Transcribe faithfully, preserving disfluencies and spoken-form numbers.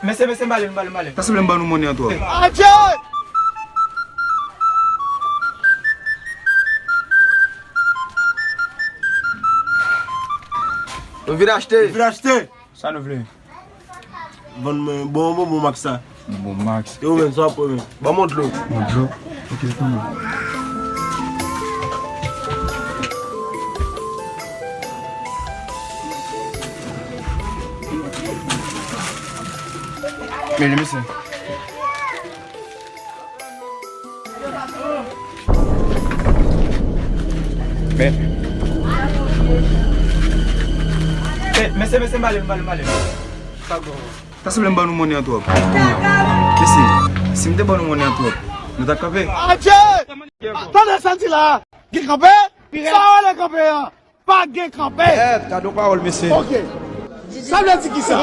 Mesye, mesye, m ale, m ale, m ale. Sa sanble m ban nou monnen an twòp. Adje! Nou vin achte. Vin achte. Sa nou vle? Vann mwen bon, bon, bon, Max sa. Bon, Max. E ou menm, sa w ap pran menm? Ban m yon dlo. Yon dlo? Ok, tanmen. Men li, mesye. Men. Men, mesye, mesye, m ale, m ale, m ale. Sa bon. Sa sanble m ban nou monnen an twòp. Mesye, si m te ban nou monnen an twòp, nou ta kanpe. Adje! Tande sa di la. Gen kanpe? Sa w ale kanpe an? Pa gen kanpe. Yèt, gade yon pawòl, mesye. Ok. Sa vle di kisa?